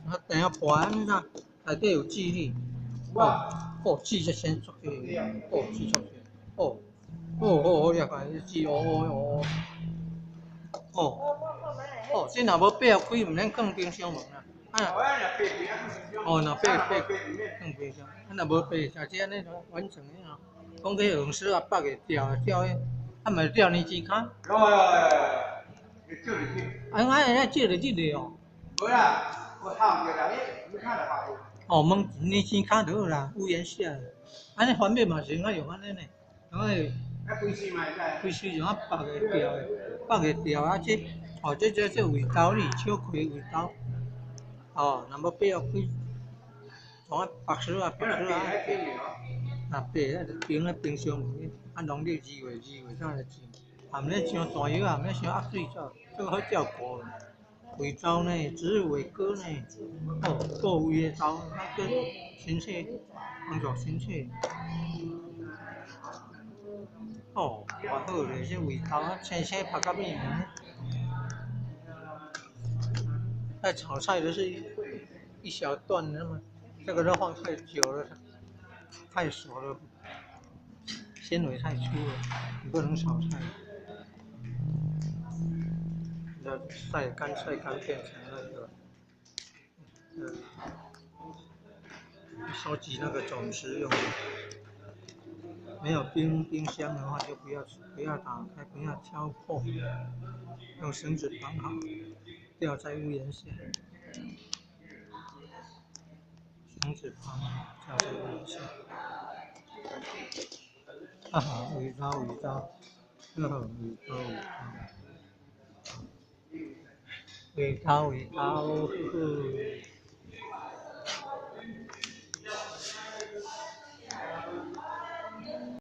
啊，等下破安尼啦，內底有籽粒。哦，哦，籽才先出去，哦，籽出去，哦，哦哦哦，你看，籽哦哦哦，哦，哦，這若無掰開，毋免囥冰箱門啦。啊，哦，若掰掰囥冰箱，啊若無掰，像這按呢完整的啊。講這黃絲啊，北會吊吊的，啊嘛吊年錢跤。哦，照入去。啊，按呢照入去的哦。無啦，有烘著啦，你看就烘。哦，門年錢跤就好啦，屋檐下。按呢番麥嘛是會使用按呢呢，按呢。啊，規絲嘛會使。規絲用啊白的吊的，白的吊啊這，哦，這味道哩，小開味道。哦，若無掰開，從啊白絲啊白絲啊。若白啊，就冰咧冰箱裡，啊農曆2月2月才來種，啊毋免傷大藥啊，毋免傷壓水這這個好照顧。尾糟呢，紫偉哥呢，哦，夠味的糟，那個親切，幫助親切。哦，偌好咧，這味道啊，青青拍甲面呢。在炒菜的是一小段的嘛，這個都放太久了，太熟了，纖維太粗了，你不能炒菜。要曬乾，曬乾變成那個，收集那個種子用的。沒有冰箱的話，就不要打開，不要敲破，用繩子綁好，吊在屋檐下。繩子綁好，吊在屋檐下。哈哈，味道味道，呵呵，味道味道。味道味道，呵呵。